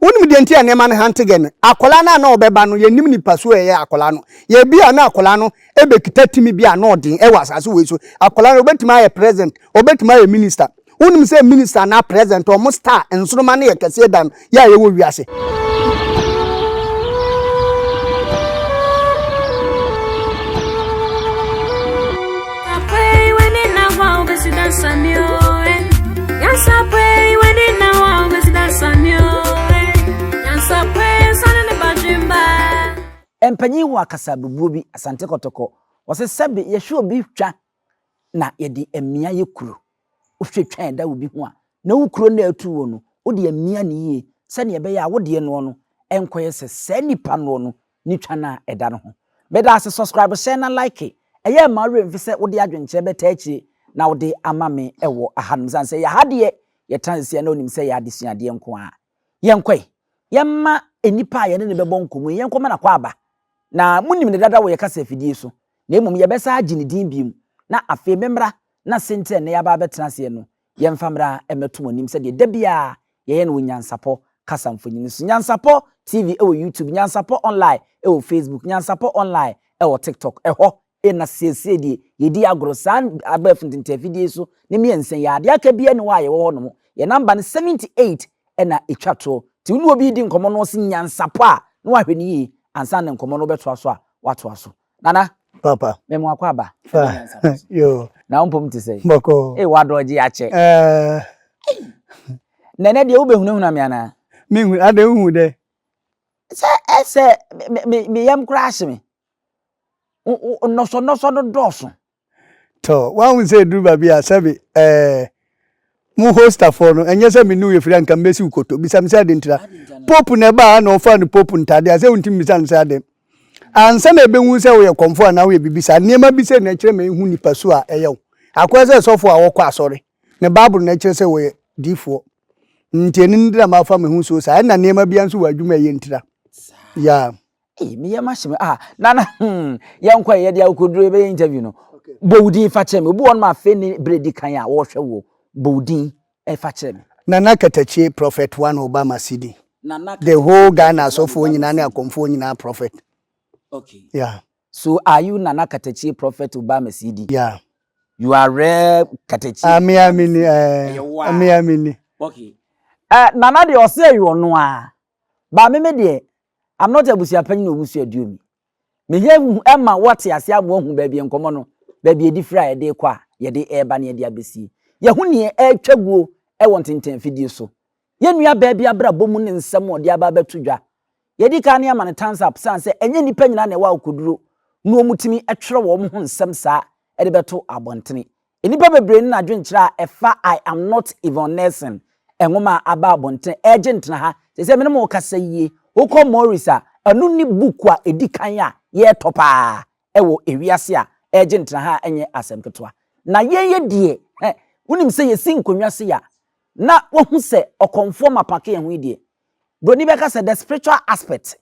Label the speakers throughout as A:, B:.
A: Wonim deɛ nti a nneɛma no hante gɛ no? Akwadaa no a na ɔbɛba no, yɛnnim nipasu a ɛyɛ akwadaa no. Yɛbi a na akwadaa no bɛkita tumi bi a na ɔden wɔ asase wei so. Akwadaa no, ɔbɛtumi ayɛ president, ɔbɛtumi ayɛ minister. Wonim sɛ minister anaa president, wɔn star, nsoroma no yɛ kɛseɛ dan yɛ a yɛwɔ wiase.
B: Mpanyin wɔ akasabebuo bi, Asante Kɔtɔkɔ, wɔse sɛbe yɛhwɛ obi twa na yɛde amia yɛ kuro. Wohwɛ twa a ɛda obi ho a, na wo kuro no a atu wo no, wode amia no yie sɛdeɛ ɛbɛyɛ a wo deɛ noɔ no nkɔyɛ sɛ saa nipa noɔ no ne twa no a ɛda no ho. Meda ase, subscribe, hyɛ na like. Ɛyɛ mma wo werɛ mfi sɛ wode adwenkyerɛ bɛtaa akyire na wode ama me wɔ ahanom. Sane sɛ yɛ ha deɛ yɛtena ase sei a na wonim sɛ yɛ adesuadeɛ nko ara. Yɛnkɔ ɛ. Yɛmma nnipa a yɛne no bɛbɔ nkɔmmɔ yi, yɛnkɔma no akwaaba. Na monim no dada wɔ yɛ kasa afidie so, na mmom yɛbɛsan agye ne din bio. Na afei memmra na sentire a nnɛ yɛaba abɛtena aseɛ no, yɛmfa mmra mmɛto mo anim sɛdeɛ da biara yɛyɛ no wɔ Nyansapɔ kasa mfonini so. Nyansapɔ TV wɔ YouTube, Nyansapɔ Online wɔ Facebook, Nyansapɔ Online wɔ TikTok. Ɛhɔ na seesei deɛ yɛdi agorɔ saa abɛɛfo ntentɛnfidie yi so ne mmiɛnsa yi ara. Deɛ aka biara nni hɔ a yɛwɔ hɔ nom. Yɛn namba no 78 na ɛtwa toɔ. Nti wo ne obi redi nkɔmmɔ na ɔse nyansapɔ a, na wahwɛ no yie ansa na nkɔmmɔ no wobɛtoa so a, woatoa so. Nana.
A: Papa.
B: Mema wakɔ aba.
A: Fa. Yo.
B: Na wo mpom te sɛ.
A: Bɔkɔ.
B: Ee wadɔgye akyɛ.
A: Ɛɛ.
B: Na ɛnɛ deɛ wobɛhunahuna me anaa?
A: Mehu adɛ wohu dɛ.
B: Sɛ ɛsɛ me me me yam koraa ahye me. Nnɔsɔnnɔsɔ no dɔɔso.
A: Tɔ, woahu sɛ ɛduru baabi a sɛbe ɛɛ mo hostafoɔ no, ɛnyɛ sɛ me ne wo yɛ firi a nka mɛsi wo koto. Bisa me sɛ adɛn ntira. Pope na ɛbaa na ɔfaa no pope ntadeɛ a sɛ wontumi bisa no sɛ adɛn. Ansa na ɛbɛhu sɛ woyɛ kɔmfoɔ anaa woyɛ biribi saa, nneɛma bi sɛ na ɛkyerɛ ma ɛhu nipa su a ɛyɛ wo. Akɔyɛ sɛ sɔfoɔ a wɔkɔ asɔre, ne Bible na ɛkyerɛ sɛ wɔyɛ difoɔ. Nti ɛno nti na mafa me ho suo saa. Ɛna nneɛma bia nso wɔ adwuma ɛyɛ ntira. Yeah.
B: Ei, me yam ahye me. Ah, nana, hmm, yɛnkɔ ɛ, yɛde akokoduro yɛbɛyɛ interview no. Bɔ wo din fa kyerɛ me. Obi wɔ hɔ nom afei ne berɛ di kan a wɔrehwɛ wo. Bɔ wo din fa kyerɛ me.
A: Nana Katakyie Prophet One Obama Sidi.
B: Nana
A: The whole Ghana asɔfoɔ nyinaa ne akɔmfoɔ nyinaa prophet.
B: Okay.
A: Yeah.
B: So are you Nana Katakyie Prophet Obama Sidi?
A: Yeah.
B: You are real Katakyie.
A: Ah, me a me ni, eh, me a me ni.
B: Okay. Eh, Nana deɛ ɔsɛ ɛyɛ ɔno a. Ba me me deɛ, I'm not abusuapanyin wɔ busua duomi. Mehia hu ɛma wɔte ase ama wɔahu baabi nkɔmmɔ no, baabi edi firi a yɛde rekɔ a yɛde reba na yɛde abesie. Yɛahu nea ɛretwa guo wɔ ntenten afidie so. Yɛn nua baa bi abrabɔ mu ne nsɛm a ɔde aba abɛto dwa. Yɛadi kan ne ama no thumbs up sane sɛ ɛnyɛ nnipa nyinaa na ɛwɔ akokoduro na wɔtumi twerɛ wɔn ho nsɛm saa de bɛto abɔntene. Nnipa bebree ne n'adwenkyerɛ a ɛfa I am not Yvonne Nelson nwoma a aba abɔnten ɛregye ntena ha. Seesei me ne mo rekasa yie. Wokɔ Morris a, ɛno ne book a ɛdi kan a yɛretɔ paa wɔ ewiase a ɛregye ntena ha a ɛnyɛ asɛm ketewa. Na yɛn yɛ deɛ, hɛ, wonim sɛ yɛsi nkonnwa sei a, na woahu sɛ ɔkɔmfoɔ mapa ka yɛn ho yi deɛ, Buroni bɛka sɛ the spiritual aspect,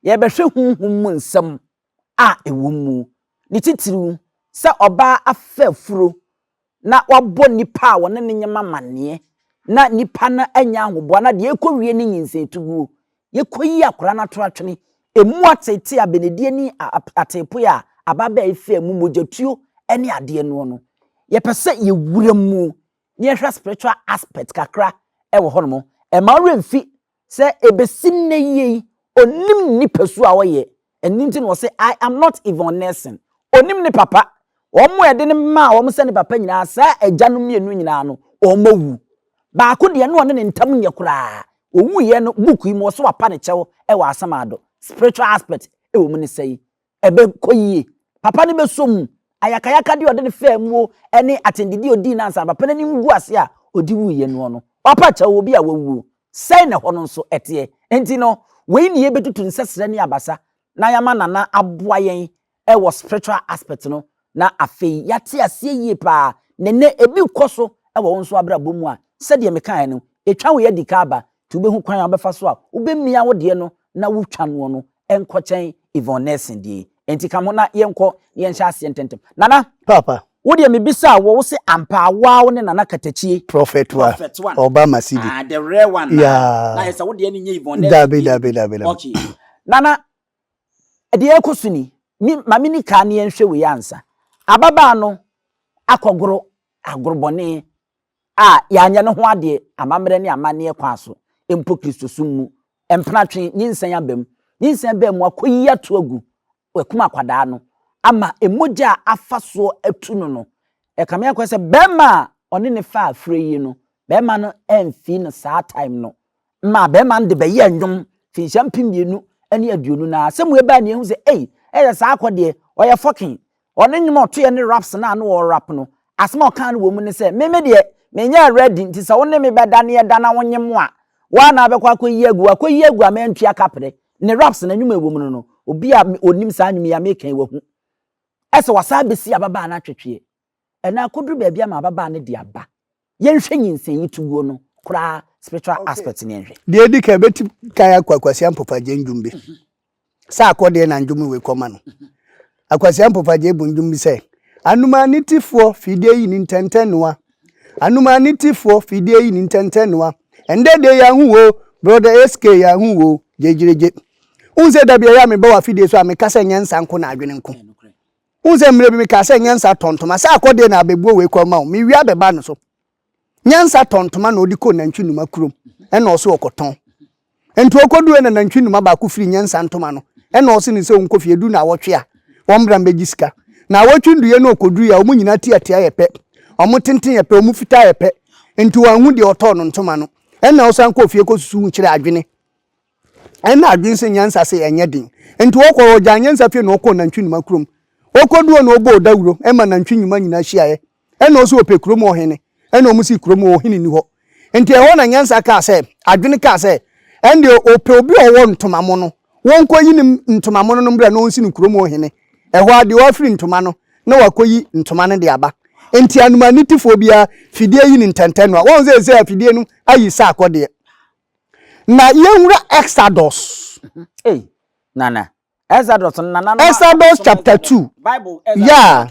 B: yɛrebɛhwɛ honhom mu nsɛm a ɛwɔ mu, ne titiriw sɛ ɔbaa afa afuro na wabɔ nnipa a wɔne no nyem amanneɛ na nnipa no anya ahoboa na deɛ ɛkɔwie ne nyinsɛntuguo. Yɛkɔyi akwadaa no ato atwene, ɛmu ateetee abenedie ne ateepoe a ababaa yi faa mu, mogyatuo ne adeɛ noɔ no, yɛpɛ sɛ yɛwura mu na yɛhwɛ spiritual aspect kakra wɔ hɔnom. Ɛmma wo werɛ mfi sɛ ɛbɛsi nnɛ yie yi, ɔnnim ne nipasu a ɔyɛ. Ɛno nti na ɔse, I am not Yvonne Nelson. Ɔnnim ne papa. Wɔn a ɛde no maa wɔn sɛ ne papa nyinaa, saa agyanom mmienu nyinaa no, wɔn awu. Baako deɛ na ɔne ne ntam nyɛ koraa. Ɔwuiɛ no, book yi mu ɔse wapa ne kyɛw wɔ asamado. Spiritual aspect wɔ mu ne sɛi. Ɛbɛkɔ yie. Papa no bɛsɔ mu. Ayakayakadeɛ a ɔde no faa muo ne atɛndidie a ɔdii no ansa na papa no anim gu ase a ɔde wuiɛ noɔ no, wapa kyɛw obi a wawuo. Sɛn na ɛhɔ no nso teɛ? Enti no, wei ne yɛbɛtutu nsɛsrɛ ne abasa na yɛama Nana aboa yɛn wɔ spiritual aspect no na afei yɛate aseɛ yie paa. Na nnɛ ebi rekɔ so wɔ wo nso abrabɔ mu a, sɛdeɛ mekaeɛ no, ɛtwa wei adi ka aba, nti wobɛhu kwan a wobɛfa so a wobɛmia wo deɛ no na wotwa noɔ no nkɔ kyɛn Yvonne Nelson deɛ yi. Enti ka ho na yɛnkɔ na yɛnhyɛ aseɛ ntɛmntɛm. Nana!
A: Papa.
B: Wo deɛ mebisaa wo, wo se ampa wo a wo ne Nana Katakyie.
A: Prophet one.
B: Prophet one.
A: Ɔba Masidi.
B: Ah, the rare one.
A: Yeah.
B: Na yɛ sɛ wo deɛ no nyɛ Yvonne.
A: Dabi, dabi, dabi, dabi.
B: Okay. Nana, deɛ ɛkɔ so ni, mi, ma me ni kaa ne yɛnhwɛ wei ansa. Ababaa no akɔgoro agorobɔne a yɛanyɛ no ho adeɛ amammerɛ ne amanneɛ kwan so, mpo Kristosom mu, mpenatwe, nyinsɛn aba mu. Nyinsɛn baa mu akɔyi ato agu, wakum akwadaa no ama mogya a afa soɔ atu no no. Ɛkame akɔ sɛ bɛrima a ɔne ne faa afire yi no, bɛrima no amfii no saa time no maa bɛrima no de bɛyɛɛ nnwom mfinhyia 2020 no ara. Sɛ mu ɛbaa ni ehu sɛ ei, ɛyɛ saa akɔ deɛ, ɔyɛ fɔkin. Ɔno nnwom a ɔtoeɛ ne raps no a na ɔrap no, asɛm a ɔkaa no wɔ mu ne sɛ, me me deɛ, menyɛɛ ready nti sɛ wo ne me bɛda na yɛda na wonyem a, wo ara na wobɛkɔ akɔyi agu, wakɔyi agu a mantua kaprɛ. Ne raps no, nnwom a ɛwɔ mu no no, obi a ɔnim saa nnwom yi a meka yi wahu. Ɛsɛ wasan abɛsi ababaa no atwetweɛ. Ɛnna akɔduru baabi ama ababaa no de aba. Yɛnhwɛ nyinsɛn yi tuguo no koraa spiritual aspect no yɛnhwɛ.
A: Deɛ ɛdi kan ɛbɛti kan akɔ Akwasia Mpofagye ndwom bi. Sɛ akɔdeɛ na ndwom wei kɔma no. Akwasia Mpofagye bu ndwom bi sɛ, Anuma ne tifoɔ fidie yi ni ntɛntɛnoa. Anuma ne tifoɔ fidie yi ni ntɛntɛnoa. Ɛndɛ deɛ yɛahu wo, brother SK yɛahu wo, gyegyeregye. Wohu sɛ da bi ɛyɛ a meba w'afidie so a meka sɛ nyɛ nsa nko na adwene nko. Wohu sɛ mmerɛ bi mekaa sɛ nyansa tɔ ntoma, sɛ akɔdeɛ na abɛbuo wei kɔ ma wo, mewie abɛba no so. Nyansa tɔ ntoma na ɔde kɔ nantwi numa kurom, ɛna ɔse ɔkɔtɔn. Nti ɔkɔduɛ na nantwi numa baako firi nyansa ntoma no, ɛna ɔse ne sɛ ɔnkɔ fie, ɛdu naawɔtwe a, wɔmmra mbɛgye sika. Naawɔtwe nduiɛ na ɔkɔduiɛ a, wɔn nyinaa tiatia yɛ pɛ, wɔn tenten yɛ pɛ, wɔn fitaa yɛ pɛ, nti wanhu deɛ ɔtɔɔ no ntoma no. Ɛna ɔsan kɔɔ fie kɔsusu ho kyerɛɛ adwene. Ɛna adwene sɛ nyansa se ɛnyɛ den. Nti ɔkɔ ɔgyaa nyansa fie na ɔkɔɔ nantwi nnwuma kurom. Ɔkɔduu hɔ na ɔbɔɔ dawuro ma nantwi nnwuma nyinaa hyiaeɛ. Ɛna ɔse ɔpɛ kurom ɔhene. Ɛna ɔmo se kurom ɔhene nni hɔ. Nti ɛhɔ na nyansa kaa sɛ, adwene kaa sɛ, ɛndeɛ ɔpɛ obi a ɔwɔ ntoma mono. Wɔnkɔyi ne ntoma mono no mbra na ɔnsi no kurom ɔhene. Ɛhɔ ara deɛ wafiri ntoma no na wakɔyi ntoma no de aba. Nti anomanitifoɔ biara fidie yi ne ntɛntɛnoa. Wɔn sɛ ɛsɛ afidie no ayi sa akɔdeɛ. Na yɛnwura Exodus.
B: Hey, Nana. Exodus no nana no.
A: Exodus chapter 2.
B: Bible
A: Yeah.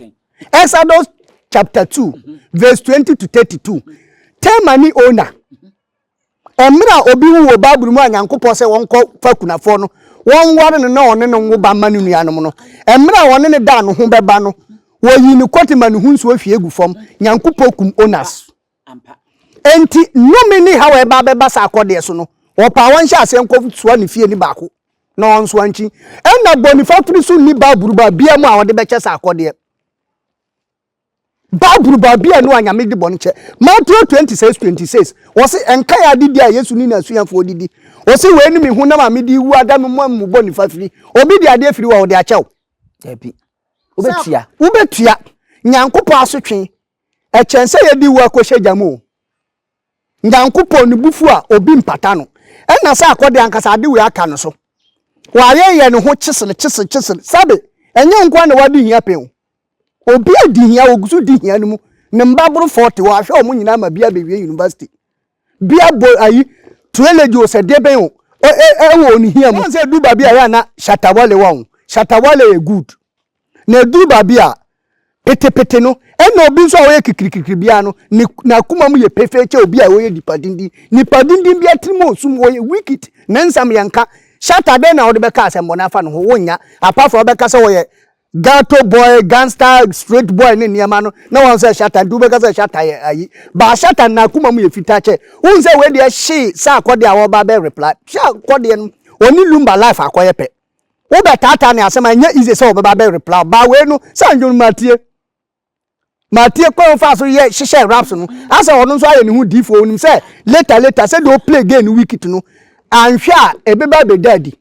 A: Exodus chapter 2 verse 20 to 32. Tema ne owner. Mmerɛ a obi wu wɔ Bible mu a Nyankopɔn sɛ wɔnkɔ fa kunafoɔ no, wɔnware no na ɔne no nwo ba mma ne nuanom no. Mmerɛ a ɔne ne da no ho bɛba no, wɔyii ne kɔte ma ne ho nsuo hwie gu fam. Nyankopɔn kum owners. Enti nnome ne haw a ɛba abɛba saa akɔdeɛ so no, wɔpaa wɔn hyɛ aseɛ nkɔ soa ne fie ne baako na ɔnsoa nkyi. Ɛna bɔnifafiri so nni Bible baabiara mu a wɔde bɛkyɛ saa akɔdeɛ. Bible baabi a no a Nyame de bɔne kyɛ. Matthew 26 26 wɔse ɛnka yɛ adedi a Yesu ne n'asuafoɔ didi. Wɔse wei ne me honam a mede wu ada me mu amu bɔne fafiri. Obi de adeɛ firi wɔ ɔde akyɛ wo.
B: Dabi. Wobɛtua.
A: Wobɛtua. Nyankopɔn asotwe Ɛkyɛn sɛ yɛde wu akɔhyɛ gya mu o. Nyankopɔn ne bo fu a, obi mpata no. Ɛna sɛ akɔdeɛ ankasa ade wei aka no so. Wayɛyɛ ne ho kyesere kyesere kyesere. Sɛbe, ɛnyɛ wo nko ara na wadi hia pɛn o. Obi adi hia, ogu so di hia no mu. Ne mma boro 40, wahwɛ wɔn nyinaa ma bi abɛwie university. Bi abɔ ayi, theology o, sɛ deɛ bɛn o, ɛwɔ ne hia mu. Wɔn sɛ ɛduru baabi a ɛyɛ a na Shatta Wale wɔ ho. Shatta Wale yɛ good. Na ɛduru baabi a, petepete no, ɛna obi nso a ɔyɛ kikirikikiri biara no, ne n'akoma mu yɛ pefee kyɛ obi a ɔyɛ nipa dindin. Nipa dindin bi atirim osum, ɔyɛ wicked, ne nsɛm yɛ nka. Shatta dɛn na wode bɛka asɛmmɔne afa ne ho? Wonnya. Apart from wobɛka sɛ ɔyɛ ghetto boy, gangster, street boy ne nneɛma no, na wɔn sɛ Shatta, nti wobɛka sɛ Shatta yɛ ayi. Ba Shatta n'akoma mu yɛ fitaa kyɛ. Wohu sɛ wei deɛ hyee sɛ akɔdeɛ a wɔba bɛ reply. Hyɛ akɔdeɛ no, ɔne Lumba life akɔyɛ pɛ. Wobɛtaataa ne asɛm a ɛnyɛ easy sɛ ɔbɛba bɛ reply ba wei no sɛ ndwom no matie matie kwan fa so yɛ hyehyɛ raps no asɛ ɔno nso ayɛ ne ho diifoɔ onim sɛ later later sɛ deɛ ɔplay game no wicked no anhwɛ a ɛbɛba abɛda adi.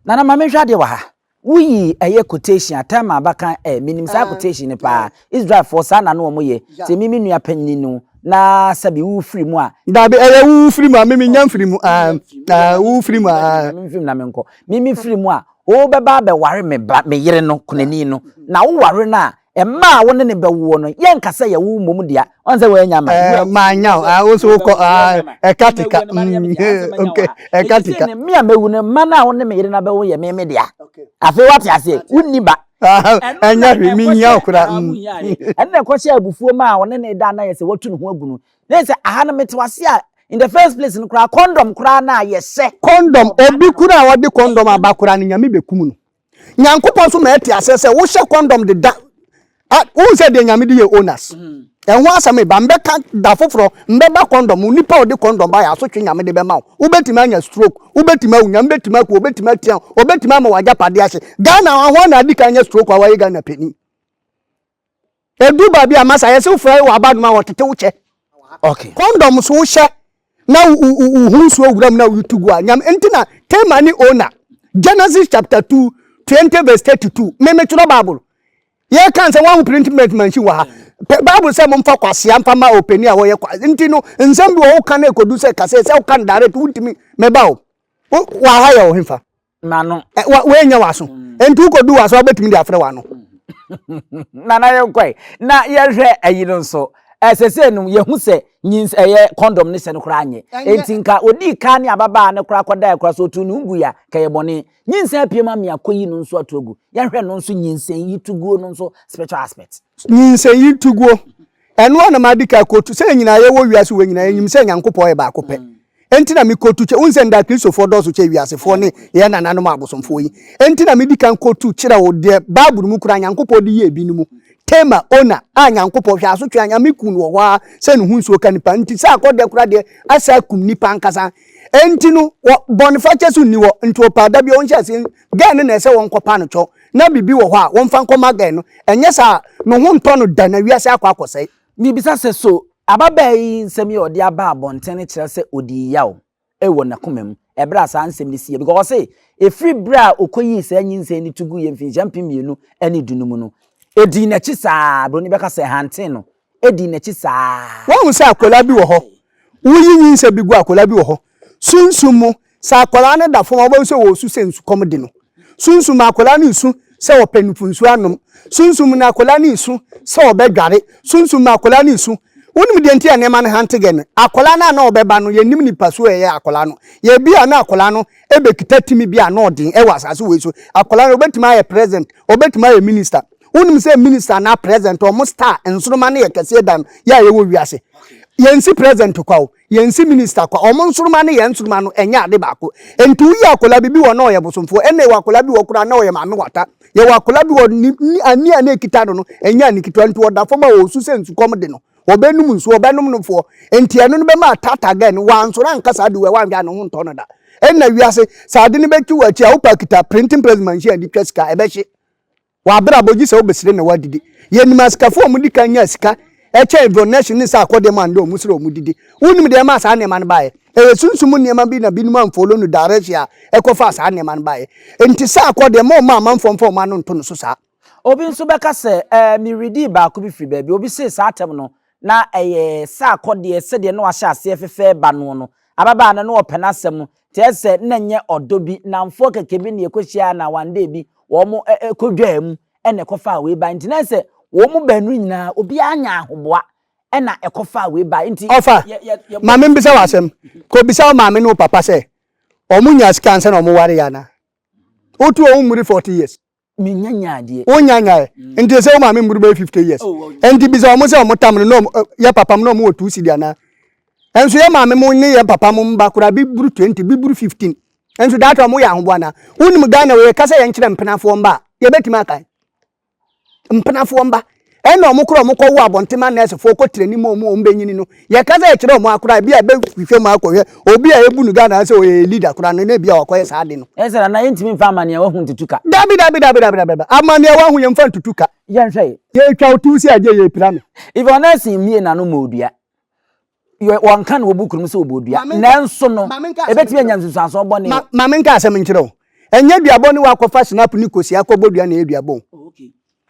B: Nana ma menhwɛ adeɛ wɔ ha. Woyi ɛyɛ quotation a Thelma abakan ɛ menim saa quotation no paa. Israelfoɔ saa na na wɔn yɛ. Sɛ me me nua panyini no na sɛbi wo firi mu a.
A: Dabi ɛyɛ wo firi mu a me menya mfiri mu ah ah wo firi mu a.
B: Me mfiri mu na menkɔ. Me me firi mu a wo bɛba abɛware me ba me yere no kunani no na wo ware no a mma a wo ne no bɛwoɔ no yɛnka sɛ yɛwo mmom dea ɔn sɛ woanya ma.
A: Ɛɛ manya o ah wo nso wokɔ ah ɛka tika mm okay ɛka tika.
B: Me a mɛwu no mma no a wo ne me yere no abɛwo yɛ me me dea. Afei wate aseɛ wonni ba.
A: Ɛnyɛ hwee, menhia wo koraa.
B: Ɛno na ɛkɔhyɛ abufuo ma a ɔne ne da na yɛ sɛ watu ne ho agu no. Na yɛ sɛ aha no mete wase a in the first place no koraa condom koraa na yɛhyɛ.
A: Condom, obi koraa a ɔde condom aba koraa no Nyame bɛkum no. Nyankopɔn nso ma ɛte aseɛ sɛ wohyɛ condom de da wohu sɛ deɛ Nyame de yɛ owners. Ɛho asɛm ba mbɛka da foforɔ mbɛba condom nipa a ɔde condom ba yɛ asotwe Nyame de bɛma wo. Wobɛtumi anya stroke, wobɛtumi awu, Nyame bɛtumi aku, obɛtumi atia wo, obɛtumi ama w'agyapadeɛ ahye. Ghana ahoa na adi kan anya stroke a wayɛ Ghana panin. Edu baabi a masa yɛsɛ wofrɛ wɔ abadom a wɔtete wo kyɛ.
B: Okay.
A: Condom so wohyɛ na wo ho nsuo wura mu na wotu gu a nyame nti na Tema ne Ona Genesis chapter 2 20 verse 32 me metwerɛ Bible yɛka sɛ wɔn printment machine wɔ ha Bible sɛ momfa kwasea mfa ma ɔpanin a wɔyɛ kwa nti no nsɛm bi wɔ woka no ɛkɔdu sɛ kasɛ sɛ woka no direct wontumi mɛba o wɔ ha yɛ wo hefa
B: N'ano.
A: Ɛ wa woenya w'aso. Enti wokɔdu w'aso a wobɛtumi de afrɛ w'ano.
B: Nana yɛnkɔe na yɛnhwɛ ayi no nso. Ɛ sɛsɛ no yɛhu sɛ nyins ɛyɛ kɔndɔm ne hyɛ no koraa nyɛ. Enti nka odii kan ne ababaa no koraa kɔdae koraa sɛ otuu ne ho gui a ka ɛyɛ bɔne. Nyinsɛn apue ma me akɔyi no nso ato agu. Yɛnhwɛ no nso nyinsɛn yi to guo no nso spiritual aspect.
A: Nyinsɛn yi to guo. Ɛno ara na madi kan akotu. Sɛ yɛn nyinaa yɛwɔ wiase wei nyinaa, yɛnim sɛ Nyankopɔn yɛ baako pɛ. Enti na mikotu kyɛ, wohu sɛ nda Kristofoɔ dɔɔso kyɛ wiasefoɔ ne yɛn nananom abosomfoɔ yi. Enti na medi kan kotu kyerɛ wo deɛ Bible mu koraa Nyankopɔn de yɛɛ binom. Tema, Ona, a Nyankopɔn, hwɛ asotwe a Nyame kuu no wɔ hɔ ara sɛ ne ho nsuo ka nipa nti, sɛ akɔdeɛ koraa deɛ asa akum nipa ankasa. Enti no, wɔ, bɔnefakyɛ so nni hɔ, nti ɔpaa da bi a ɔnhyɛ aseɛ, gɛɛ no na ɛsɛ wɔnkɔpa no kyɛw, na biribi wɔ hɔ a wɔmfa nkɔma gɛɛ no, ɛnyɛ saa a, ne ho ntɔ no da na wiase akɔ akɔsɛe.
B: Mibisa sɛ, So ababaa yi nsɛm yi a ɔde aba abɔnten no kyerɛ sɛ odii yaw wɔ n'akoma mu bere a saa nsɛm no siiɛ? Because ɔse ɛfiri bere a ɔkɔyii saa nyinsɛn no to guiɛ mfinhyia 2010 no mu no, ɛdii n'akyi saa, buroni bɛka sɛ hantee no, ɛdii n'akyi saa.
A: Woahu sɛ akwadaa bi wɔ hɔ, woyi nyinsɛn bi gu akwadaa bi wɔ hɔ, sunsum mu, Sɛ akwadaa no da fam a, wobɛhu sɛ ɔresu sɛ nsukɔm de no. Sunsum mu akwadaa no resu sɛ ɔpɛ nufunsuo anom. Sunsum mu no akwadaa no resu sɛ ɔbɛdware. Sunsum mu akwadaa no resu. Wonim deɛ nti a nneɛma no hante gɛ no? Akwadaa no a na ɔbɛba no, yɛnnim nipasu a ɛyɛ akwadaa no. Yɛbi a na akwadaa no bɛkita tumi bi a na ɔden wɔ asase wei so. Akwadaa no ɔbɛtumi ayɛ president, ɔbɛtumi ayɛ minister. Wonim sɛ minister anaa president, wɔn star, nsoroma no yɛ kɛseɛ dan yɛ a yɛwɔ wiase. Yɛnsi president kwa o. Yɛnsi minister kwa. Wɔn nsoroma ne yɛn nsoroma no ɛnyɛ ade baako. Nti woyi akwadaa bi bi wɔ na ɔyɛ bosomfoɔ, ɛna yɛwɔ akwadaa bi wɔ koraa na ɔyɛ maame wata. Yɛwɔ akwadaa bi wɔ ne ne ani a na ekita no no ɛnyɛ ani ketewa nti ɔda fam a ɔresu sɛ nsukɔm de no. Ɔbɛnum nsuo, ɔbɛnom nofoɔ. Nti ɛno no bɛma ataataa gɛɛ no. Wansɔre anka saa de wei a wanhwɛ a ne ho ntɔ no da. Ɛna wiase sɛ ade no bɛtwi w'akyi a wopɛ kita printing press machine a de twa sika ɛbɛhye. W'abrabɔ gye sɛ wobɛsrɛ na woadidi. Yɛnim asikafoɔ a wɔdi kan nyaa sika kyɛn Vonnesh ne saa akɔdeɛ mu a ndɛ wɔn srɛ wɔn didi. Wonim deɛ ɛmaa saa nneɛma no baeɛ? Ɛyɛ sunsum mu nneɛma bi na binom amfollow no direction a ɛkɔfaa saa nneɛma no baeɛ. Nti saa akɔdeɛ mma wɔmma amanfoɔ mfa wɔn ano nto no so saa.
B: Obi nso bɛka sɛ, Ɛɛ, meredii baako bi firi baabi. Obi see saa atɛm no, na ɛyɛ sɛ akɔdeɛ, sɛdeɛ na wahyɛ aseɛ fefɛ ba noɔ no. Ababaa no, na ɔpɛ n'asɛm, kyerɛ sɛ na ɛnyɛ ɔdɔ bi, nnamfoɔ kɛkɛ bi na yɛkɔhyiaa na one day bi wɔn kɔdwaa mu na ɛkɔfaa wei bae. Nti na sɛ wɔn baanu nyinaa obiara nya ahoboa na ɛkɔfaa wei bae. Nti
A: Ɔfa, ma membisa wo asɛm. Kɔbisa wo maame ne wo papa sɛ, wɔn nyaa sika ansa na wɔn wareeɛ anaa? Wotu wɔn mmuri 40 years.
B: Menya nyaa deɛ.
A: Wonya nyaeɛ. Nti sɛ wo maame mmuru bɛyɛ 50 years. Nti bisa wɔn sɛ wɔn tam no na wɔn yɛ papa mu na wɔn wɔ 2 cedi anaa? Nso yɛ maame mo ne yɛ papa mo mba koraa bi buru 20, bi buru 15. Nso daakye wɔn yɛ ahoboa anaa? Wonim Ghana wɔ yɛka sɛ yɛnkyerɛ mpenafoɔ mba a, yɛbɛtumi akan. Mpenafoɔ mba. Ɛna wɔn koraa wɔn kɔwo abɔnten ma nɛɛsefoɔ kɔ tirani ma wɔn wɔn bɛnyini no. Yɛka sɛ yɛkyerɛ wɔn akora ebi a ɛbɛhwehwɛ mu akɔhwɛ obi a ebu no Ghana sɛ ɔyɛ leader koraa no na ebi a wakɔyɛ saa ade no.
B: Ɛsɛ nana yɛntumi mfa amaneɛ wahu ntutu ka.
A: Dabi dabi dabi dabi dabi amaneɛ wahu yɛmfa ntutu ka.
B: Yɛnhwɛ.
A: Yɛtwa wo tuo si agye yɛpira me.
B: If ɔnɛɛse mmie n'ano ma odua. Wɔnka no wɔ book no mu sɛ ɔbɔ dua, nanso no, ɛbɛtumi anya nsunsuansoɔ bɔne.
A: Ma menka asɛm nkyerɛ wo. Ɛnyɛ duabɔ ne woakɔfa snap ne kosua akɔbɔ dua na ɛyɛ duabɔ o.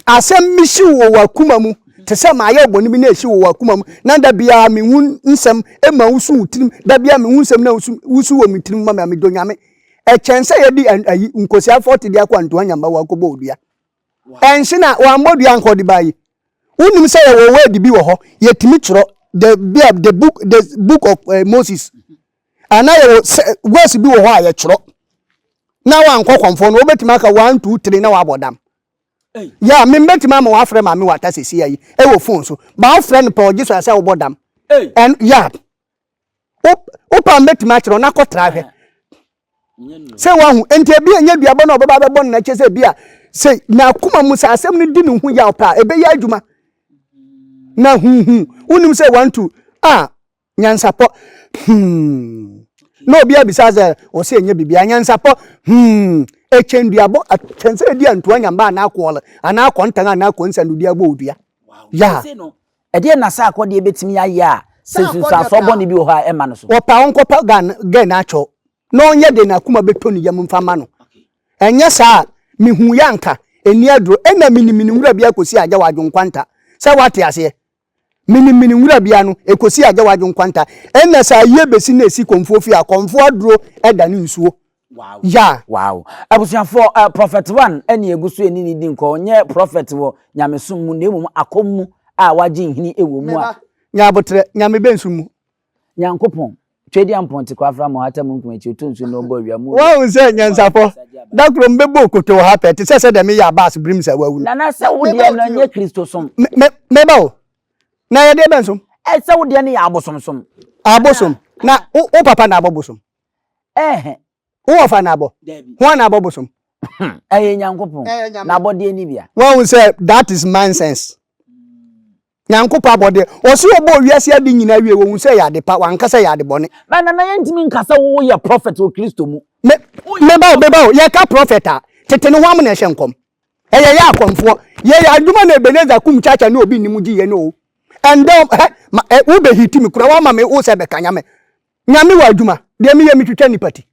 A: Asɛm bi hye wo wɔ w'akoma mu te sɛ mayɛ wo bɔne bi na ɛhye wɔ w'akoma mu na da biara mehu nsɛm ma wosu wo tirim, da biara mehu nsɛm na wosu wɔ me tirim ma me a medɔ Nyame. Ɛkyɛn sɛ yɛde ayi nkosua 40 de akɔ Antoa Nyamba wakɔbɔ wo dua. Ɛnhye na wammɔ dua anka ɔde bae. Wonim sɛ yɛwɔ word bi wɔ hɔ, yɛtumi twerɛ the bia the book the book of uh, Moses. Anaa yɛwɔ sɛ words bi wɔ hɔ a yɛtwerɛ. Na wankɔ kɔmfoɔ no, wobɛtumi aka one two three na wabɔ dam. Yeah, me mbɛtumi ama wafrɛ maame wata sɛsi ayi ɛwɔ phone so. Ba wofrɛ no pɛ ɔgye so asɛ wobɔ dam. And yeah, wopa mbɛtumi akyerɛ na kɔtra hwɛ. Sɛ wahu, nti ebi ɛnyɛ duabɔ na ɔbɛba bɛbɔ no na kyɛ sɛ ebi a sɛ n'akoma mu sɛ asɛm no di ne ho yaw paa ɛbɛyɛ adwuma. Na huhu, wonim sɛ wantu a Nyansapɔ, hmm. Na obi abisa sɛ, ɔsɛ ɛnyɛ biribiara. Nyansapɔ, hmm. Ɛkyɛn duabɔ, ɛkyɛn sɛ ɛdi antoa nyamba anaa kɔɔle, anaa kɔntan anaa kɔnsa no dua bɔ odua.
B: Ya. Ɛdeɛ na saa akɔdeɛ bɛtumi ayɛ a sɛ nsunsuansoɔ bɔne bi wɔ hɔ a ɛma no so?
A: Ɔpɛ a ɔnkɔpɛ gɛn akyɛw na ɔnyɛ de n'akoma bɛtɔ ne yam mfa ma no. Ɛnyɛ saa a, mehu yɛ anka ɛnni aduro. Ɛna menim ne nwura bi akɔsi agya wɔ adwonkwanta. Sɛ woate aseɛ? Menim mene nwura bia no, ɛkɔsi agya wadwo nkwanta. Ɛna sɛ ayie bɛsi na ɛsi kɔmfoɔ fie a, kɔmfoɔ aduro ɛdane nsuo.
B: Yeah. Wow. Abusuafoɔ, uh, Prophet One ɛne ɛgu so ɛne ne di nkɔ, ɔnyɛ prophet wɔ nyamesom mu, na mmom akɔm mu a wagye nhini ɛwɔ mu a.
A: Nya aboterɛ, nyame bɛnsu mu.
B: Nyankopɔn, Tweaduampɔn te kwafra ma ɔhata munkum akyi, ɔtɔ nsuo na ɔbɔ awia mu.
A: Woahu sɛ nyansapɔ, da koro mebɛbɔ okoto wɔ ha pɛɛ te sɛ sɛdeɛ meyɛ Abbas birim sɛ wawu no.
B: Nana sɛ wo deɛ no ɛnyɛ Kristosom.
A: Me, me, meba o. Na ɛyɛ deɛ bɛn som?
B: Ɛ sɛ wo deɛ no yɛ abosomsom.
A: Abosom. Na wo, wo papa na abɔ bosom?
B: Ɛhɛ.
A: Wo wɔfa na abɔ? Hwan na abɔ bosom?
B: Ɛyɛ Nyankopɔn. N'abɔdeɛ ni bia.
A: Woahu sɛ that is nonsense. Nyankopɔn abɔdeɛ. Ɔse ɔbɔɔ wiase ade nyinaa wie, wɔhu sɛ ɛyɛ ade pa, wanka sɛ ɛyɛ ade bɔne.
B: But Nana yɛntumi nka sɛ wo yɛ prophet wɔ Kristo mu.
A: Me, meba o, meba o, yɛka prophet a, tete no hwan na ɛhyɛ nkɔm? Ɛyɛ yɛ akɔmfoɔ. Yɛyɛ adwuma na Ebenezer kum kyakya ne obi nnim gye yɛn o. Ɛndɛ, hɛ, ma, ɛ, wo bɛ hiti me kura, wama me wo sɛ bɛka nyame. Nyame wɔ adwuma, deɛ meyɛ metwitwa nipa ti.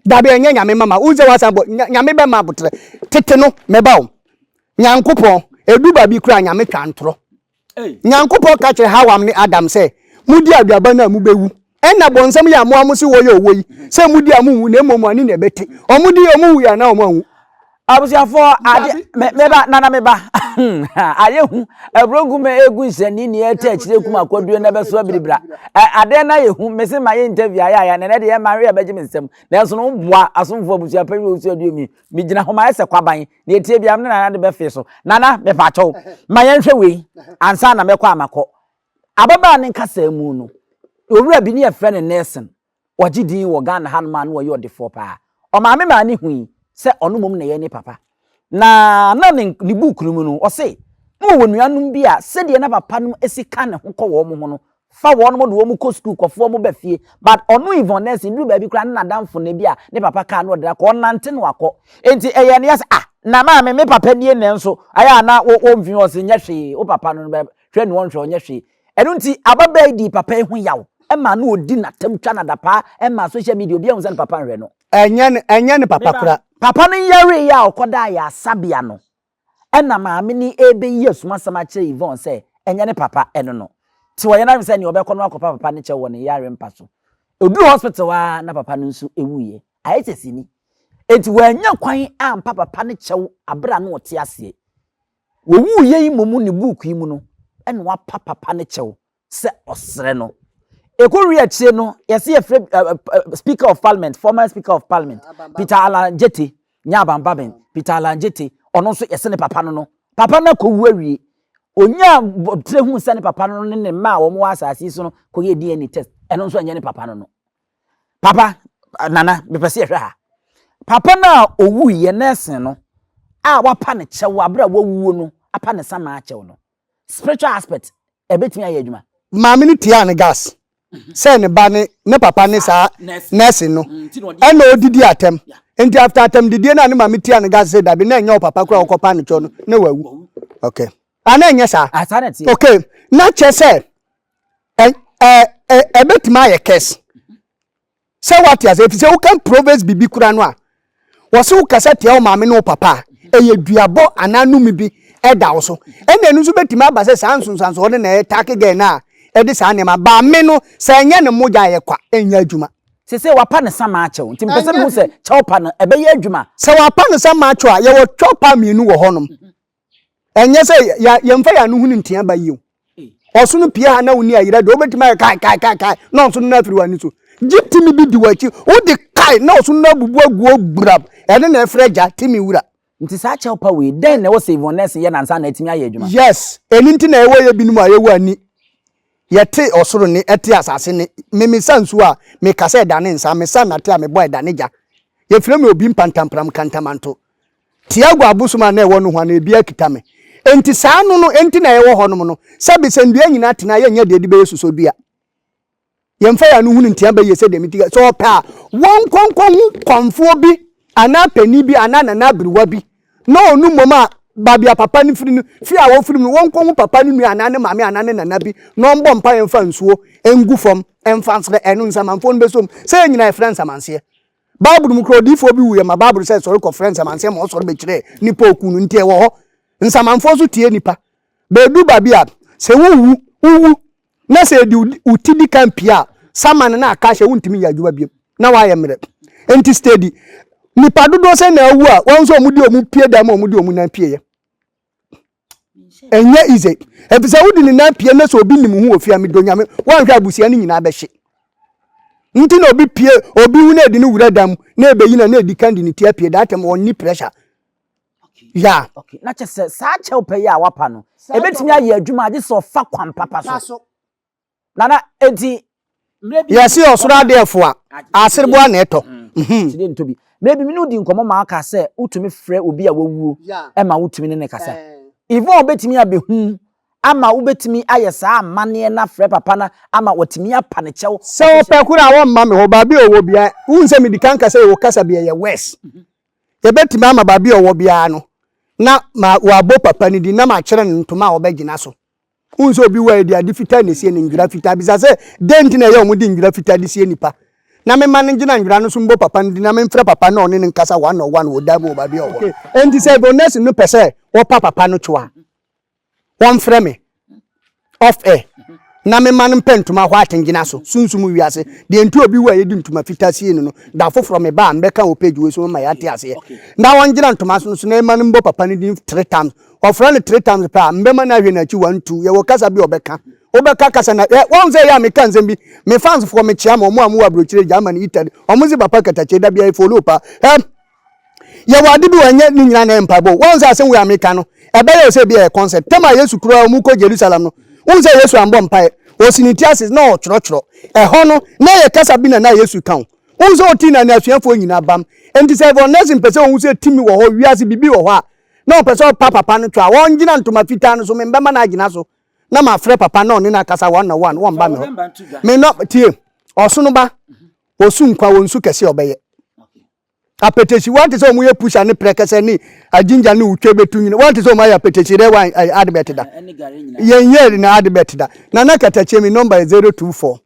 A: Dabi ɛnyɛ nyame mama wo sɛ wasan bɔ nyame bɛma abotrɛ tete no mɛba o nyankopɔn edu baabi koraa nyame twa ntorɔ nyankopɔn ka kyerɛ Hawam ne Adam sɛ mudi aduaba no a mobɛwu ɛna bɔnsam yɛ amoa mo se wɔyɛ owó yi sɛ mudi a monwu na mmom mo ani na ɛbɛte ɔmo di ɔmo wu anaa ɔmo anwu.
B: Abusuafoɔ ade me meba nana meba ayɛ hu aburogu ma egu nhyɛnni ni ɛtɛ akyire kum akɔdue na ɛbɛso abiribira adeɛ na yɛ hu mese ma yɛ interview ayɛ ayɛ nɛnɛ deɛ ma hwɛ ɛbɛgye me nsam nanso no boa asomfoɔ abusua panyin wɔ osu aduo mi megyina hɔ ma ayɛ sɛ kwaban na etie bia ne nana de bɛfe so nana mepa kyɛw ma yɛnhwɛ wei ansa na mɛkɔ amakɔ ababaa ne nkasa mu no owura bi ne yɛfrɛ no Nelson Ɔgye din wɔ Ghana hanom a na ɔyɛ ɔdefoɔ paa. Ɔmaame maa no hui sɛ ɔno mmom na ɛyɛ ne papa. Na na ne ne book no mu no, ɔse na ɔwɔ nuanom bi a sɛdeɛ na papa no si ka ne ho kɔ wɔn ho no, fa wɔn de wɔn kɔ sukuu kɔfa wɔn ba fie. But ɔno Yvonne Nelson duru baabi koraa na n'adamfo no bi a ne papa kaa no ɔde no akɔ, ɔnante na wakɔ. Enti ɛyɛɛ no ya sɛ ah, na maame me papa nie nanso ayɛ a na wɔmfi hɔ, ɔse nyɛ hwee, wo papa no hwɛ nea ɔnhwɛ ɔnyɛ hwee. Ɛno nti, ababaa yi dii papa yi ho yaw ma na odi n'atam twa no adapaa ma social media obiara hu sɛ ne papa nhwɛ no.
A: Ɛnyɛ ne, ɛnyɛ ne papa kora.
B: Papa no yaree a ɔkɔdaa ayaresabea no, ɛna maame no rebeyi asumasɛm akyerɛ Yvonne sɛ ɛnyɛ ne papa ɛno no. Nti ɔyɛ n'adwene sɛ nea ɔbɛkɔ no akɔpa papa no kyɛw wɔ ne yare mpa so. Oduu hospital hɔ ara na papa no nso wuiɛ. Ayɛ sɛ sini. Enti wannya kwan ampa papa no kyɛw bere a na ɔte aseɛ. Wɔwuiɛ yi mmom ne book yi mu no ɛna wapa papa no kyɛw sɛ ɔsrɛ no. Ɛkɔwie akyire no yɛse yɛfrɛ uh, uh, speaker of parliament, former speaker of parliament Peter Alan Gyete, nyɛ Aban Peter Alan Gyete, ɔno nso yɛse ne papa no no. Papa no akɔwu awie. Ɔnyaa tire hu sɛ ne papa no ne ne mma a wɔn wɔ asase yi so no kɔyɛ DNA test, ɛno nso ɛnyɛ ne papa no no. Papa, Nana, mepɛ sɛ yɛhwɛ ha. Papa no a owuiɛ, nɛɛse no, a wapa ne kyɛw abere a wawuo no, apa ne samaa kyɛw no, spiritual aspect, ɛbɛtumi ayɛ adwuma?
A: Maame no tiaa no gas sɛ ne ba ne ne papa ne saa nɛɛse no ɛna ɔdidi atɛm nti after atɛm didie no a ne maame tiaa no gas sɛ dabi na ɛnyɛ ɔpapa koraa ɔkɔpa ne kyɛw no na wawu okay ana ɛnyɛ saa okay na kyɛ sɛ ɛbɛtumi ayɛ curse sɛ wate ase ɛfiri sɛ woka proverbs biribi kora no a wɔse wokasa tia wo maame ne wo papa a ɛyɛ duabɔ anaa nome bi ɛda wo so ɛna ɛno nso bɛtumi aba sɛ saa nsonsansoɔ no na ɛtake gɛn no a ɛde saa nneɛma baa me no sɛ ɛnyɛ ne mogya a ɛyɛ kwa ɛnyɛ adwuma.
B: Sese wapa ne sa ma akyɛw nti mpɛ sɛ mehu sɛ kyɛw pa no ɛbɛyɛ adwuma.
A: Sɛ wapa ne sa ma akyɛw a yɛwɔ kyɛw pa mmienu wɔ hɔnom Ɛnyɛ sɛ yɛmfa yɛn ano hunu ntea ba yie o. Ɔsono pie ha na wonni ayera deɛ wobɛtumi ayɛ kae kae kae kae na ɔsono no afiri w'ani so. Gye timi bi di w'akyi wode kae na ɔsono no abubu agu hɔ gbrab ɛno na ɛfrɛ gya timi wura.
B: Nti saa kyɛw pa wei, dɛn na ɛwɔ sɛ Yvonne Nelson yɛ no ansa na atumi ayɛ adwuma?
A: Yes, ɛno nti na ɛwɔ yɛ binom a yɛwɔ ani, yɛte ɔsoro nne, ɛte asase nne. Me mesa nsuo a, meka sɛ ɛdane nsa, mesa nnate a, mebɔ a ɛdane gya. Yɛfrɛ me obi mpantampram kantamanto. Tiago abosom a na ɛwɔ nohoa no, ebiara kita me. Enti saa no no nti na yɛwɔ hɔnom no. Sɛbe sɛ nnua nyinaa tena a, yɛnyɛ deɛ yɛde bɛyɛ susodua. Yɛmfa yɛn ano hunu ntea bɛyɛ sɛdeɛ mete sɛ ɔpɛ a, wɔnkɔ nkɔhu kɔmfoɔ bi anaa panin bi anaa nana aberewa bi na ɔno mmom a baabi a papa no firi no, fie a wɔfiri mu no, wɔnkɔhu papa no nua anaa ne maame anaa ne nana bi na ɔmbɔ mpaeɛ mfa nsuo ngu fam mfa nsrɛ ɛno nsamanfoɔ no bɛsom sɛ yɛn nyinaa yɛfrɛ nsamanseɛ. Bible mu koraa odiyifoɔ bi wuiɛ ma Bible sɛ sɔre kɔfrɛ nsamanseɛ ma ɔsɔre bɛkyerɛɛ nipa ɔku no nti ɛwɔ hɔ. Nsamanfoɔ nso tie nipa. Bɛdu baabi a sɛ wowu wowu na sɛ yɛde wo ti di kan pie a, saman no na aka ahyɛ wontumi nyɛ adwuma biom na woayɛ mmerɛ. Nti steady nipa dodoɔ sɛ na awu a wɔn nso wɔn de wɔn pie dan mu a wɔn de wɔn nan pieɛ. Ɛnyɛ easy. Efisɛ wode ne nan pie na sɛ obi nim ho wɔ fie a medɔ nyame wɔnhwɛ abusua no nyinaa bɛhye. Nti na obi pie obi wu na ɛde ne wura dan mu na ɛbɛyi na na ɛdi kan de ne ti apue that time wɔnni pressure. Yeah.
B: Okay. Na kyɛ sɛ saa kyɛw pɛ yi a wapa no, ebetumi ayɛ adwuma agye sɛ ɔfa kwan papa so. Nana, enti
A: mmerɛ bi Yɛse ɔsoro adeɛ fo a, asereboa na ɛtɔ.
B: Kyerɛ ntɔ bi. Mmerɛ bi me ne wo di nkɔmmɔ ma aka sɛ wotumi frɛ obi a wawuo ma wotumi ne no kasa. Yvonne bɛtumi abɛhu ama wobɛtumi ayɛ saa amanneɛ no afrɛ papa no ama watumi apa ne kyɛw.
A: Sɛ ɔpɛ koraa a ɔmma me hɔ, baabi a ɔwɔ biara. Wohu sɛ medi kan ka sɛ yɛwɔ kasa bi a ɛyɛ worse. Yɛbɛtumi ama baabi a ɔwɔ biara no na ma wabɔ papa no din na makyerɛ no ntoma a ɔbɛgyina so. Wohu sɛ obi wɔ a yɛde ade fitaa na esie no, nwera fitaa. Bisa sɛ, dɛn nti na ɛyɛ a wɔde nwera fitaa de sie nnipa? Na memma no ngyina nwera no so mbɔ papa no din na memfrɛ papa no na ɔne no nkasa one on one wɔ dan mu wɔ baabi a ɔwɔ no. Enti sɛ nurse no pɛ sɛ wɔpa papa no kyɛw a, wɔmfrɛ me off air na mema no mpɛ ntoma white ngyina so sunsum wiase deɛ nti obi wu a yɛde ntoma fitaa sie no no da foforɔ meba a mbɛka wɔ page wei so ma yɛate aseɛ na wɔngyina ntoma so no so na ɛma no mbɔ papa no din three times ɔfrɛ no three times pɛ a mbɛma no ahwɛ n'akyi one two yɛwɔ kasa bi ɔbɛka wobɛka kasa na ɛ wɔn sɛ yɛ a meka nsɛm bi me fans foɔ mekyea ma ɔmo a mo wɔ aburokyire Germany Italy ɔmo se papa katakyie da bia follow pa ɛ Yɛwɔ ade bi wɔ ɛnyɛ ne nyinaa na ɛyɛ mpaebɔ o. Woahu sɛ asɛm wei a meka no, ɛbɛyɛ wo sɛ ebi ɛyɛ concert. Tam a Yesu koraa wɔn kɔ Jerusalem no, wohu sɛ Yesu ambɔ mpaeɛ. Ɔsi ne ti ase na ɔretwerɛtwerɛ. Ɛhɔ no, na ɛyɛ kasa bi na na Yesu ka o. Wohu sɛ ɔtii na n'asuafoɔ nyinaa bam. Enti sɛ Evangelist mpɛ sɛ ɔhu sɛ tumi wɔ hɔ, wiase biribi wɔ hɔ a, na ɔpɛ sɛ ɔpa papa no twɛ a, ɔngyina ntoma fitaa no so, membɛma no agyina so na mafrɛ papa na ɔne no akasa one on one, wɔmba me hɔ. Me nɔ, tie, ɔsono ba, ɔsu nkwa, ɔnsu kɛse a ɔbɛyɛ. Apɛtɛsi wante sɛ wɔn yɛ pusa ne prɛkɛsɛ ne agyingya ne wotwa bɛtu nyina wante sɛ wɔn ayɛ apɛtɛsi dɛ wan adebɛt da yɛn yɛ na adebɛt da nana katakyie mi nɔmba yɛ 024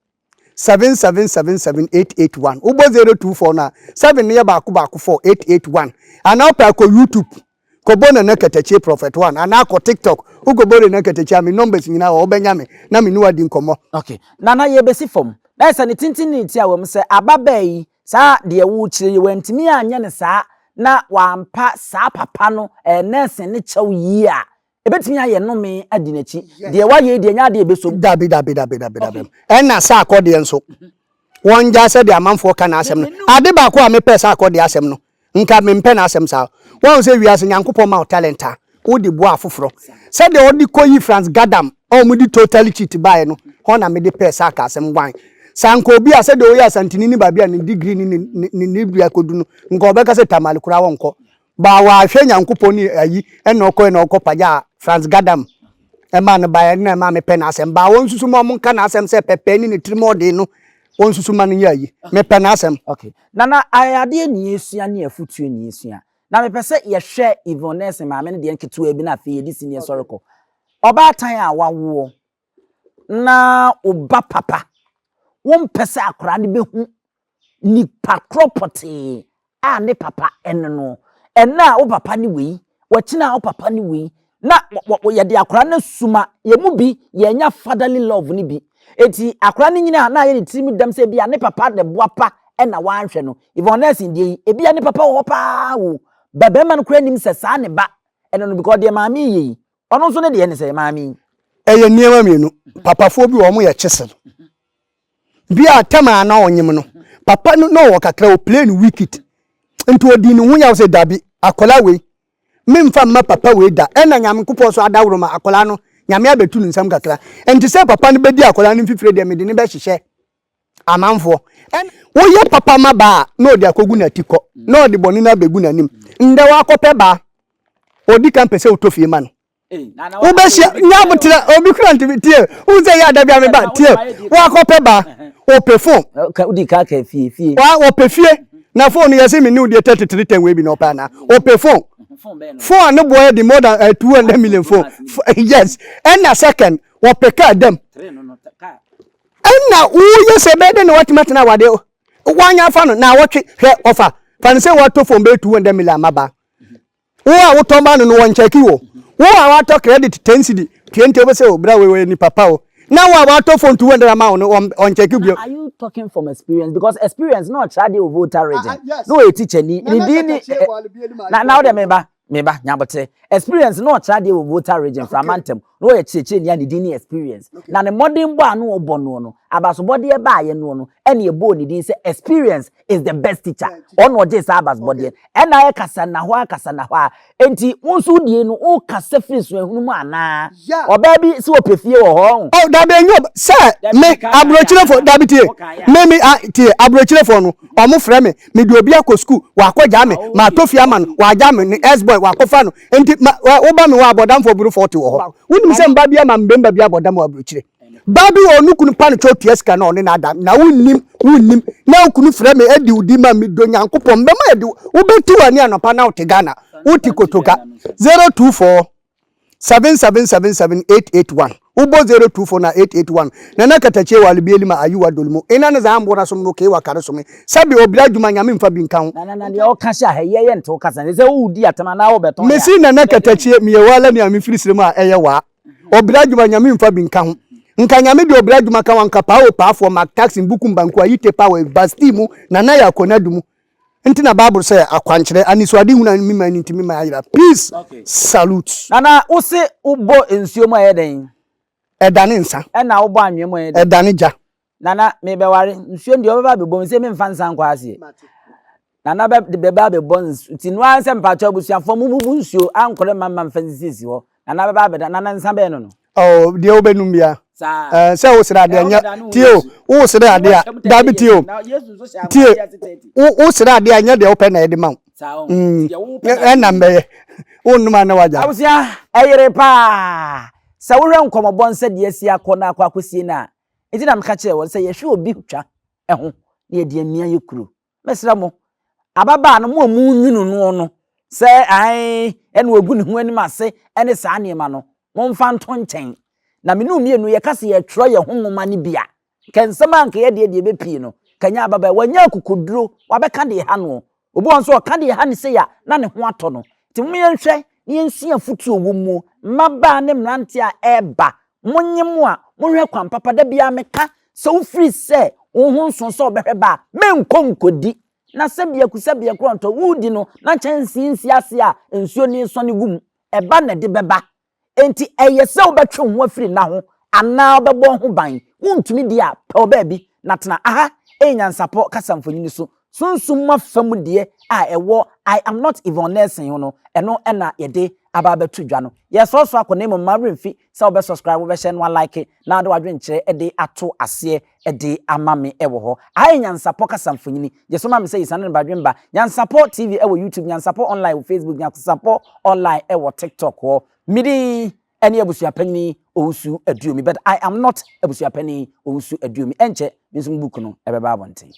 A: 7777 881 wobɔ 024 no a 7 no yɛ baako baako 4 881 anaa wopɛ akɔ youtube Kɔbɔ Nana Katakyie Prophet One anaa kɔ TikTok wokɔbɔ Nana Katakyie a me numbers nyinaa wɔ hɔ wobɛnya me na me ne wo adi nkɔmmɔ.
B: Ok Nana yɛbɛsi fam. Na ayɛ sɛ ne tenten ne ne tiawa mu sɛ ababaa yi saa deɛ worekyerɛ yi wantumi anyɛ no saa na wampa saa papa no ɛɛ nurse no kyɛw yie a ɛbɛtumi ayɛ nnome adi n'akyi. Deɛ wayɛ yi deɛ ɛnyɛ adeɛ a ɛbɛsɔ mu.
A: Dabi dabi dabi dabi dabi ɛna sɛ akɔdeɛ nso wɔngyaa sɛdeɛ amanfoɔ ka n'asɛm no. Ade baako a mepɛ sɛ akɔdeɛ asɛm no Nka mempɛ n'asɛm saa. Woahu sɛ wiase Nyankopɔn ma wo talent a, wode boa afoforɔ. Sɛdeɛ ɔde kɔyi Franz Gadam a wɔde totally cheat baeɛ no, hɔ na mede pɛɛ Sark asɛm wan. Sɛ anka obi a sɛdeɛ ɔyɛ Asanteni ne baabi a ne degree ne ne ne ne dua kɔdu no, nka ɔbɛka sɛ Tamale koraa ɔnkɔ. But wahwɛ Nyankopɔn ne ayi ɛna ɔkɔɛ na ɔkɔ pagyaa Franz Gadam ɛmaa no baeɛ na ɛmaa mepɛ n'asɛm. But wɔnsusu ma wɔnka n'asɛm sɛ pɛpɛɛ ne ne tirimɔden no, wɔnsusu ma no nyɛ ayi. Mepɛ n'asɛm.
B: Okay. Nana, adeɛ ni yɛsua ne afutuo ni yɛsua. Na mepɛ sɛ yɛhwɛ Yvonne Nelson maame no deɛ nketewa bi na afei yɛde sini sɔre kɔ. Ɔbaatan a wawoɔ na wo ba papa, wompɛ sɛ akwadaa no bɛhu nipa korɔ pɔtee a ne papa ne no. Ɛnnɛ a wo papa ne wei, wɔkyena a wo papa ne wei, na yɛde akwadaa no asuma, yɛn mu bi yɛnya fatherly love no bi. Eti akwadaa no nyini a na ayɛ ne tirim dɛm sɛ ebi a ne papa de boa pa na wanhwɛ no. Yvonne Nelson deɛ yi, ebi a ne papa wɔ hɔ paa o, ba bɛrima no koraa nim sɛ saa ne ba ɛno no because deɛ maame yi yɛ yi, ɔno nso ne deɛ ne sɛ maame yi.
A: Ɛyɛ nneɛma mmienu. Papafoɔ bi wɔ hɔ, wɔyɛ kyesel. Bi a tam a na ɔnyem no, papa no na ɔwɔ kakra, o play no wicked. Nti ɔdii ne ho yaw sɛ dabi, akwadaa wei. Memfa mma papa wei da. Ɛna Nyankopɔn so adaworo ma akwadaa no, Nyame abɛtu ne nsam kakra. Ɛnti sɛ papa no bɛdi akwadaa no mfifire deɛ, mede no bɛhyehyɛ amanfoɔ. Ɛna woyɛ papa ma baa a, na ɔde akɔgu n'atikɔ, na ɔde bɔne no abɛgu n'anim. Ndɛ wakɔpɛ baa, ɔdi kan pɛ sɛ wotɔ fie ma no. Wobɛhyia nyabotrɛ obi kura ntumi tie wohu sɛ yɛ ada bi a meba tie wakɔpɛ ba ɔpɛ phone
B: wodi ka ka fie fie
A: wa ɔpɛ fie na phone yɛ sɛ me ne wodeɛ 33 10 wei bi na ɔpɛ anaa ɔpɛ phone phone a ne boɔ yɛ de more than 200 million phone yes ɛna second ɔpɛ car dam ɛna woyɛ sɛ bɛyɛ dɛ na watumi atena awadeɛ wanya afa no na awɔtwe hwɛ ɔfa fa no sɛ watɔ phone bɛyɛ 200 million ama ba Wo a wotɔn ma no no wɔnkyɛke wo. Wo a watɔ credit 10 cedi 20 wobɛsɛ o bra wei wɔyɛ nipa pa o. Na wo a watɔ phone 200 ama wo no ɔnkyɛke bio.
B: Are you talking from experience? Because experience na ɔkyerɛ adeɛ wɔ Volta region. Na ɔyɛ teacher ni. Ne din ni na na wode meba meba nyabotere. Experience na ɔkyerɛ adeɛ wɔ Volta region Frama ntam. Na ɔyɛ kyerɛkyerɛni a ne din ni experience. Na ne mmɔdenbɔ a na ɔbɔ noɔ no abasobɔdeɛ baayɛ noɔ no ɛna ɛbɔɔ ne din sɛ experience is the best teacher. Ɔno ɔgyee saa abasobɔdeɛ. Ɛna ayɛ kasa nna hɔ a kasa nna hɔ a. Enti wo nso wo die no wo kasa firi suahunu mu anaa? Ɔbaa bi sɛ ɔpɛ fie wɔ hɔ ɔho.
A: Oh dabi enyo sɛ me aburokyirefo dabi tie me me ah tie aburokyirefo no ɔmo frɛ me me de obi akɔ school wakɔ gya me ma atɔ fie ama no wagya me ne ex boy wakɔ fa no nti ma woba me hɔ abɔdamfo buru 40 wɔ hɔ wonim sɛ mba bi ama mbemba bi abɔdam wɔ aburokyire. Baa bi wɔ hɔ no kunu pa no kyɛw tua sika na ɔne no ada na wonnim wonnim na wo kunu frɛ me adi wo di ma me dɔ Nyankopɔn bɛma yɛde wobɛti w'ani anɔpa na wote Ghana wote Kotoka 024 7777 881 wobɔ 024 na 881 Nana Katakyie wɔ Alibieli ma ayiwa dolimu ina ne zaa mbora som no kewa kare some sɛbe obira adwuma Nyame mfa bi nka ho.
B: Nana na deɛ ɔka hyɛ ha yi yɛ nte wo kasa sɛ wodi atam anaa wobɛtɔn yɛ a.
A: Mesi Nana Katakyie meyɛ waa lani a mefiri serem a ɛyɛ waa. Ɔbrɛ adwuma nyame nfa bi nka ho. Nka nyame de ɔbrɛ adwuma ka ho anka paa o paafoɔ Mark Taxin Bukum Banku Ayite Power Basti mu Nana yɛ Akonadu mu nti na bible sɛ akwankyerɛ anisoade hunu a me man nti me man ayera peace salute.
B: Nana wo se wo bɔ nsuo mu a ɛyɛ dɛn?
A: Ɛdane nsa.
B: Ɛna wo bɔ anwea mu a ɛyɛ dɛn?
A: Ɛdane gya.
B: Nana mebɛware nsuo no deɛ ɔbɛba abɛbɔ mu sɛ memfa nsa nkɔ aseɛ. Nana bɛ de bɛba abɛbɔ nsu nti no ara sɛ mpakyɛ abusuafoɔ mo mubu nsuo ankorɛ mma mma mfa nsisisi hɔ. Nana bɛba abɛda nana nsa bɛn no no.
A: Oh, deɛ wobɛnum bia.
B: Saa.
A: Eh, sɛ wosrɛ adeɛ nyɛ tie o wosrɛ adeɛ a dabi tie o tie wosrɛ adeɛ a nyɛ deɛ wopɛ na yɛde ma wo ɛna mbɛyɛ wonnom a na wagya.
B: Abusua ɛyere paa sɛ wohwɛ nkɔmɔbɔ nsɛ deɛ asi akɔ na akɔ akɔsie no a Enti na meka kyerɛɛ wɔn sɛ, Yɛhwɛ obi twa ho na yɛde amia yɛ kuro. Mɛsrɛ mo, ababaa no, mo a monwunu noɔ no, sɛ ae, ɛna ɔgu ne ho anim ase ne saa nneɛma no, momfa nto nkyɛn. Na me ne wo mmienu yɛka sɛ yɛtwerɛ yɛn ho nwoma no bi a, nka nsɛm a nka yɛdeɛ deɛ ɛbɛpie no, nka nyɛ ababaa yi. Wanya akokoduro, wabɛka deɛ ɛha noɔ. Obi wɔ hɔ nso ɔka deɛ ɛha no sei a, na ne ho atɔ no. Nti momma yɛnhwɛ na yɛnsua afotuo wɔ mu. Mmabaa ne mmeranteɛ a ɛreba, monye mo a, monhwɛ kwan papa. Da biara meka sɛ wofiri sɛ wo ho nso sɛ wobɛhwɛ ba a, menkɔ nkɔdi. Na sɛ biako sɛ biako ɔntɔ, woredi no na kyɛnsee nsi ase a nsuo no resɔne gu mu. Ɛba na ɛde bɛba. Enti ɛyɛ sɛ wobɛtwe wo ho afiri nna ho anaa wobɛbɔ wo ho ban. Wuntumi deɛ a, pɛ wo baabi na tena. Aha yɛ nyansapɔ kasa mfonini so. Sunsum mu afa mu deɛ a ɛwɔ I am not Yvonne Nelson ho no, ɛno na yɛde aba abɛto dwa no. Yɛresɔɔsɔ akɔ na mmom mma wo werɛ mfi sɛ wobɛ subscribe, wobɛhyɛ na woalike na wode w'adwenkyerɛ de ato aseɛ de ama me wɔ hɔ. Aha yɛ Nyansapɔ kasa mfonini. Gye so ma me sɛ Yisane ne Badwemba. Nyansapɔ TV wɔ YouTube, Nyansapɔ Online wɔ Facebook, Nyansapɔ Online wɔ TikTok hɔ. Me din ne Abusuapanyin Owusu Aduomi, but I am not Abusuapanin Owusu Aduomi. Ɛnkyɛ, me nso me book no ɛbɛba abɔnten.